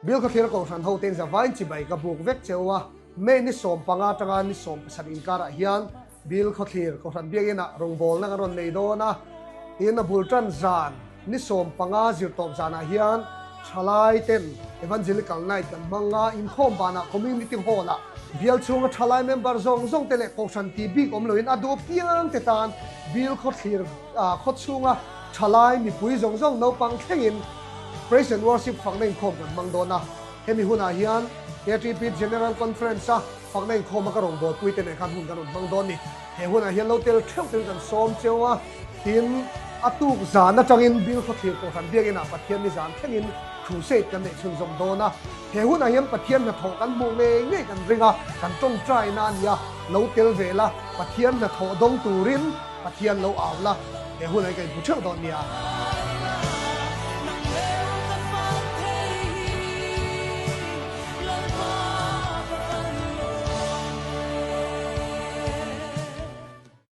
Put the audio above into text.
Bilkhawthlir Kohhran hote'n zavain chibai ka buk vek cheu a, May ni 15 atanga ni 17 inkarah hian Bilkhawthlir Kohhran Biakinah rawngbawlna kan rawn nei dawn a, tin a bul tan zan ni 15 zirtawp zanah hian thalai ten Evangelical Night kan hmang a, inkhawm banah Community Hall-ah bial chhunga thalai member zawng zawng te leh Kohhran tih bik awm loin a duh piang te tan Bilkhawthlir khawchhunga thalai mipui zawng zawng naupang thlengin Praise and Worship fakna inkhawm kan hmang dawn a, hemi hunah hian KTP General Conference-a fakna inkhawma ka rawngbawlpui te nen khan hun kan rawn hmang dawn ni. He hunah hian lo tel theuh ten kan sawm cheu a, tin a tuk zan atangin Bilkhawthlir Kohhran Biakinah Pathian ni zan thlengin crusade kan neih chhunzawm dawn a, he hunah hian Pathian hnathawh kan hmuh ngei ngei kan ring a, kan tawngtaina a ni a, lo tel ve la, Pathian hnathawh dawng turin Pathian lo au la, he hunah hi ka inhmu theuh dawn nia.